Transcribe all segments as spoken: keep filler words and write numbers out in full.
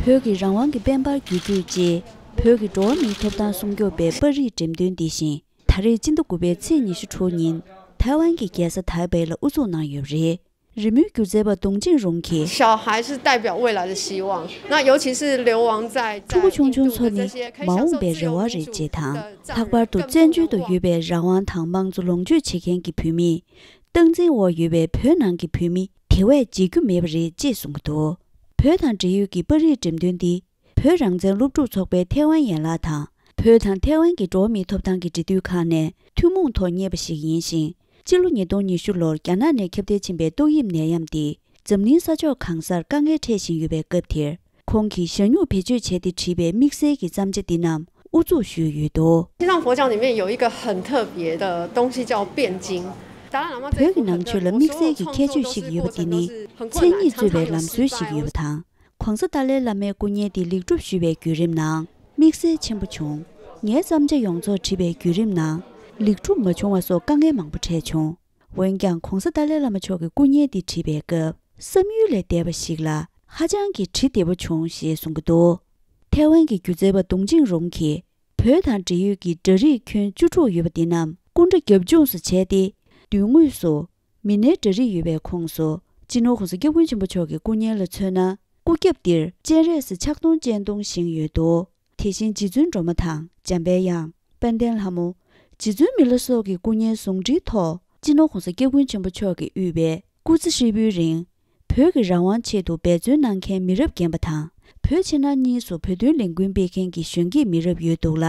བོད་ཀྱི་རང་དབང་གི་དཔལ་འབར་བརྒྱུད་སྤྲོད་ཅེས་བོད་ཀྱི་འགྲོ་བ་མིའི་ཐོབ་ཐང་སྲུང་སྐྱོབ་པའི་པར་རིས་འགྲེམས་སྟོན་འདི་བཞིན་ད་རེས་སྤྱི་ཟླ་དགུ་པའི་ཚེས་ཉི་ཤུ་དྲུག་ཉིན་ཐའེ་ཝན་གྱི་རྒྱལ་ས་ཐའེ་པེ་ལ་དབུ་འཛུགས་གནང་ཡོད་པ་རེད། རི་མོའི་སྒྱུ་རྩལ་པ་董建荣་གིས། 小孩是代表未来的希望，那尤其是流亡在 ཕྲུ་གུ་ཆུང་ཆུང་ཚོ་ནི་མ་འོངས་པའི་རེ་བ་རེད་ཅེས་དང་། ལྷག་པར་དུ་བཙན་བྱོལ་དུ་ཡོད་པའི་རང་དབང་དང་དམངས་གཙོ་ལོངས་སྤྱོད་བྱེད་མཁན་གྱི་བོད་མིས། སྟངས་འཛིན་འོག་ཡོད་པའི་བོད་ནང་གི་བོད་མི་དེ་བས་བརྗེད་རྒྱུ་མེད་པ་རེད་ཅེས་གསུངས་ཀྱི་འདུག་བོད་དང་འབྲེལ་ཡོད་ཀྱི་པར་རིས་འགྲེམས་སྟོན་འདི། བོད་རང་བཙན་སློབ་ཕྲུག་ཚོགས་པའི་ཐའེ་ཝན་ཡན་ལག་དང་། བོད་དང་ཐའེ་ཝན་གྱི་འགྲོ་བ་མིའི་ཐོབ་ཐང་གི་འབྲེལ་མཐུད་ཁང་ནས་ཐུན་མོང་ཐོག་གཉེར་བ་ཞིག་ཡིན་ཞིང་། སྤྱི་ལོ་ཉིས་སྟོང་ཉི་ཤུ་ལོར་རྒྱ་ནག་ནས་ཁྱབ་གདལ་ཕྱིན་པའི་ཏོག་དབྱིབས་ནད་ཡམས་འདིས་འཛམ་གླིང་ས་ཕྱོགས་གང་སར་དཀའ་ངལ་འཕྲད་བཞིན་ཡོད་པའི་སྐབས་དེར། ཁོང་གིས་ཞྭ་སྨྱུག་བེད་སྤྱོད་བྱས་ཏེ་བྲིས་པའི་དམིགས་བསལ་གྱི་བརྩམས་བྱ་འདི་རྣམས་དབུ་འཛུགས་ཞུས་ཡོད་འདུག 西藏佛教里面有一个很特别的东西叫辩经。达赖喇嘛这一幅很特别， བོད་ཀྱི་ནང་ཆོས་ལ་དམིགས་བསལ་གྱི་ཁྱད་ཆོས་ཤིག་ཡོད་པ་འདི་ནི། མཚན་ཉིད་གཙོས་པའི་ལམ་སྲོལ་ཞིག་ཡོད་པ་དང་། ྋགོང་ས་ཏཱ་ལའི་བླ་མའི་སྐུ་བརྙན་དེ་ལེགས་གྲུབ་ཞུས་པའི་བརྒྱུད་རིམ་ནང་དམིགས་བསལ་ཆེན་པོ་བྱུང་། ངའི་བརྩམས་བྱ་ཡོངས་རྫོགས་བྲིས་པའི་བརྒྱུད་རིམ་ནང་ལེགས་གྲུབ་མ་བྱུང་བ་སོགས་དཀའ་ངལ་མང་པོ་འཕྲད་བྱུང་། འོན་ཀྱང་ྋགོང་ས་ཏཱ་ལའི་བླ་མ་མཆོག་གི་སྐུ་བརྙན་འདི་བྲིས་པའི་སྐབས། བསམ་ཡུལ་ལས་འདས་པ་ཞིག་ལ་ཧ་ཅང་གི་བྲིས་བདེ་པོ་བྱུང་ཞེས་གསུང་གི་འདུག་ཐའེ་ཝན་གྱི་སྒྱུ་རྩལ་པ་董建荣་གིས་བོད་དང་འབྲེལ་ཡོད་ཀྱི་འདྲ་རིས་ཁྱོན་བཅུ་དྲུག་ཡོད་པ་འདི་རྣམས་སྐུ་འདྲ་རྒྱབ་ལྗོངས་སུ་བྱས་ཏེ། མདུན་ངོས་སུ་མི་སྣའི་འདྲ་རིས་ཡོད་པའི་ཁོངས་སུ་སྤྱི་ནོར་ྋགོང་ས་ྋསྐྱབས་མགོན་ཆེན་པོ་མཆོག་གི་སྐུ་བརྙན་ལ་མཚོན་ན། སྐུ་རྒྱབ་འདིར་སྤྱན་རས་གཟིགས་ཕྱག་སྟོང་སྤྱན་སྟོང་བཞེངས་ཡོད་འདུག་དེ་བཞིན་རྗེ་བཙུན་སྒྲོལ་མ་དང་འཇམ་དཔལ་དབྱངས། དཔལ་ལྡན་ལྷ་མོ། རྗེ་བཙུན་མི་ལ་སོགས་ཀྱི་སྐུ་བརྙན་ཟུང་འབྲེལ་ཐོག་སྤྱི་ནོར་ྋགོང་ས་ྋསྐྱབས་མགོན་ཆེན་པོ་མཆོག་གིས་དབུས་པའི་སྐུ་ཚེ་ཧྲིལ་པོའི་རིང་། བོད་ཀྱི་རང་དབང་ཆེད་དུ་འབད་བརྩོན་གནང་མཁན་མི་རབས་རྒན་པ་དང་། བོད་ཕྱི་ནང་གཉིས་སུ་བོད་དོན་ལས་འགུལ་སྤེལ་མཁན་གྱི་གཞོན་སྐྱེས་མི་རབས་ཡོད་འདུག་ལ།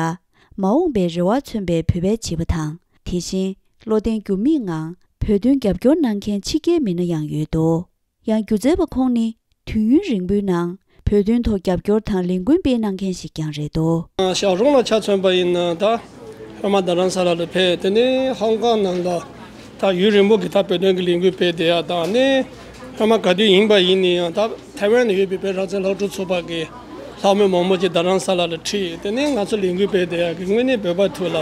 མ་འོངས་པའི་རེ་བ་མཚོན་པའི་བོད་པའི་བྱིས་པ་དང་། དེ་བཞིན་བློ་བརྟན་འགྱུར་མེད་ངང་བོད་དོན་རྒྱབ་སྐྱོར་གནང་མཁན་ཕྱི་རྒྱལ་མི་སྣ་ཡང་ཡོད་འདུག་ཡང་སྒྱུ་རྩལ་པ་ཁོང་ནི་དུས་ཡུན་རིང་པོའི་ནང་བོད་དོན་ཐོག་རྒྱབ་སྐྱོར་དང་ལས་འགུལ་སྤེལ་གནང་མཁན་ཞིག་ཀྱང་རེད་འདུག་ཞང་ཞུང་ལ་ཆ་མཚོན་པ་ཡིན་ན་ད་ཧོ་མ་རྡ་རམ་ས་ལ་ལ་ཕེབས། དེ་ནས་ཧོང་ཀོང་ནང་ལ་ད་ཡུན་རིང་པོ་གི་ད་བོད་དོན་གྱི་ལས་འགུལ་སྤེལ་བསྡད་ཡ་དང་ནས་ཧོ་མ་ག་དུས་ཡིན་པ་ཡིན་ན་ཡང་ད་ཐའེ་ཝན་ལ་ཡོད་པའི་བོད་རང་བཙན་སློབ་ཕྲུག་ཚོགས་པ་གི་ལྷག་མའི་མང་མོ་ཅིག་རྡ་རམ་ས་ལ་ལ་ཁྲིད། དེ་ནས་ང་ཚོ་ལས་འགུལ་སྤེལ་བསྡད་ཡ་གི་དངོས་གནས་བོད་པ་ཐུགས་ལ་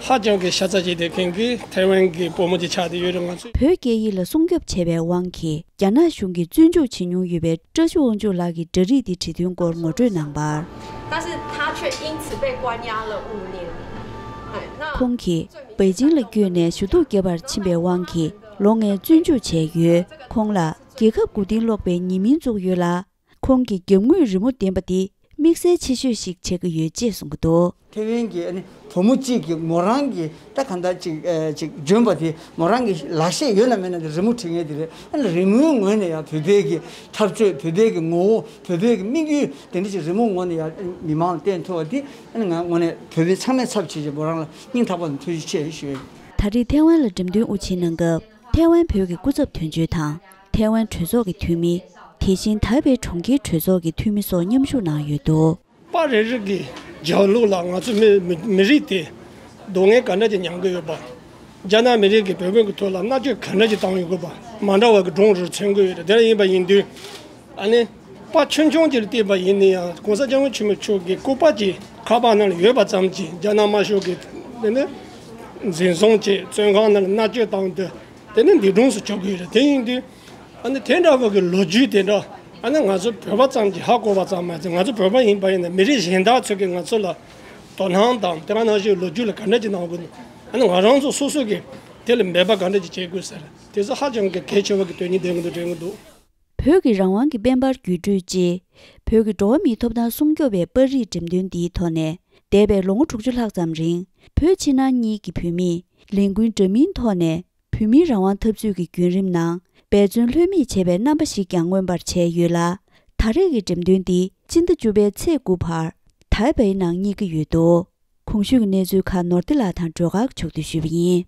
ཧ་ཅང་གི་ཤ་ཚ་བྱས་བསྡད་མཁན་གྱི་ཐའེ་ཝན་གྱི་བུ་མོ་ཅིག་ཆགས་བསྡད་ཡོད་རེད། ང་ཚོས། བོད་སྐད་ཡིག་ལ་སྲུང་སྐྱོབ་བྱས་པའི་དབང་གིས། རྒྱ་ནག་གཞུང་གིས་བཙོན་འཇུག་བྱེད་མྱོང་ཡོད་པའི་བཀྲ་ཤིས་དབང་ཕྱུག་ལགས་ཀྱི་འདྲ་རིས་འདི་བྲིས་དོན་སྐོར་ངོ་སྤྲོད་གནང་བར། 但是他却因此被关押了五年。哎，那 ཁོང་གིས་པེ་ཅིང་ལ་བསྐྱོད་ནས་ཞུ་གཏུག་བརྒྱབ་པར་ཕྱིན་པའི་དབང་གིས་ལོ་ལྔའི་བཙོན་འཇུག་བྱས་ཡོད། ཁོང་ལ་རྒྱལ་ཁབ་མགོ་རྟིང་སློག་པའི་ཉེས་མིང་བཙུགས་ཡོད་ལ། ཁོང་གི་རྒྱབ་ངོས་རི་མོ་འདེམས་པ་འདི་དམིགས་བསལ་ཆེ་ཤོས་ཤིག་བྱེད་ཀྱི་ཡོད་ཅེས་གསུང་གི་འདུག་ཐའེ་ཝན་གྱི་ཨ་ནི་བུ་མོ་གཅིག་གིས་མོ་རང་གི་ད་གང་ལྟར་ཅིག་ཨ་ཅིག་འཇོན་པ་དེ་མོ་རང་གི་ལག་ཤེས་ཡོད་ན་མེད་ན་དེ་རི་མོ་བྲིས་མཁན་དེ་རེད། ཨ་ནི་རི་མོའི་ངོས་ནས་ཡང་བོད་པའི་གི་འཐབ་རྩོད། བོད་པའི་གི་ངོ་བོ། བོད་པའི་གི་དམིགས་ཡུལ་དེ་འདྲ་ཅིག་རི་མོ་ངོས་ནས་ཡང་མི་མང་ལ་བསྟན་ཐུབ་པ་དེ་ཨ་ནི་ང་དངོས་གནས་བོད་པའི་ཚང་མའི་ཚབ་བྱས་བྱས་མོ་རང་ལ་སྙིང་ཐག་པ་ནས་ཐུགས་རྗེ་ཆེ་ཞུ། ད་རེས་ཐའེ་ཝན་ལ་འགྲེམས་སྟོན་དབུ་འབྱེད་གནང་སྐབས། ཐའེ་ཝན་བོད་ཀྱི་སྐུ་ཚབ་དོན་གཅོད་དང་། ཐའེ་ཝན་གྲོས་ཚོགས་ཀྱི་འཐུས་མི། དེ་བཞིན་ཐའེ་པེ་གྲོང་ཁྱེར་གྲོས་ཚོགས་ཀྱི་འཐུས་མི་སོགས་མཉམ་ཞུགས་གནང་ཡོད་འདུག་པ་རེ་རེ་གི་རྒྱབ་ལོགས་ལ་ང་ཚོ་མི་མི་མི་རིགས་དེ་སྡུག་བསྔལ་ག་འདྲ་ཅིག་མྱང་གི་ཡོད་པ། རྒྱ་ནག་མི་རིགས་ཀྱིས་བོད་བོད་ཀྱི་ཐོག་ལ་མནར་གཅོད་ག་འདྲ་ཅིག་བཏང་ཡོད་དགོས་པ། མ་འདྲ་བ་གི་སྒྲུང་རེ་མཚོན་གི་ཡོད་རེད། དེ་འདྲ་ཡིན་པ་ཡིན་དུས། ཨ་ནི། པ་ཆུང་ཆུང་ཅིག་ལ་བལྟས་པ་ཡིན་ན་ཡང་༸གོང་ས་༸སྐྱབས་མགོན་ཆེན་པོ་མཆོག་གི་སྐུ་པར་གྱི་ཁ་པར་ནང་ལ་ཡོད་པ་ཙམ་གྱིས་རྒྱ་ནག་དམར་ཤོག་གིས་དེ་ནི་འཛིན་བཟུང་བྱས། བཙོན་ཁང་ནང་ལ་མནར་གཅོད་བཏང་དུས་དེ་ནི་འདས་གྲོངས་སུ་གྱུར་གྱི་ཡོད་རེད། དེ་ཡིན་དུས་ཨ་ནི་དེ་འདྲ་བ་གི་ལོ་རྒྱུས་དེ་འདྲ་ཨ་ནི་ང་ཚོ་བོད་པ་ཙམ་གྱིས་ཧ་གོ་བ་ཙམ་མ་ཟད། ང་ཚོ་བོད་པ་ཡིན་པ་ཡིན་ན་མི་རིགས་གཞན་དག་ཚོ་གིས་ང་ཚོ་ལ་དོ་སྣང་དང་དེ་ག་ནང་བཞིན་ལོ་རྒྱུས་ལ་ག་འདྲ་ཅིག་གནང་དགོས། ཨ་ནི་ང་རང་ཚོ་སོ་སོ་གིས་དེ་ལ་འབད་པ་ག་འདྲ་ཅིག་བྱེད་དགོས་ཟེར། དེ་ཚོ་ཧ་ཅང་གི་གལ་ཆེ་བ་གི་དོན་སྙིང་ལྡན་གྱི་འདུག་དྲན་གྱི་འདུག་བོད་ཀྱི་རང་དབང་གི་དཔལ་འབར་བརྒྱུད་སྤྲོད་ཅེས། བོད་ཀྱི་འགྲོ་བ་མིའི་ཐོབ་ཐང་སྲུང་སྐྱོབ་པའི་པར་རིས་འགྲེམས་སྟོན་འདིའི་ཐོག་ནས། འདས་པའི་ལོ་ངོ་དྲུག་ཅུ་ལྷག་ཙམ་རིང་། བོད་ཕྱི་ནང་གཉིས་ཀྱི་བོད་མིས་ལས་འགུལ་འདྲ་མིན་ཐོག་ནས་བོད་མིའི་རང་དབང་འཐབ་རྩོད་ཀྱི་བརྒྱུད་རིམ་ནང་། འབད་བརྩོན་ལྷོད་མེད་བྱས་པའི་རྣམ་པ་ཞིག་ཀྱང་མངོན་པར་བྱས་ཡོད་ལ། ད་རེས་ཀྱི་འགྲེམས་སྟོན་འདི་སྤྱི་ཟླ་བཅུ་པའི་ཚེས་དགུ་བར་ཐའེ་པེའི་ནང་རྙེད་ཀྱི་ཡོད་འདུག་གོང་ཞུས་ཀྱི་གནས་ཚུལ་ཁག་ནོར་བདེ་ལགས་དང་སྒྲོལ་དཀར་མཆོག་ཏུ་ཞུས་པ་ཡིན།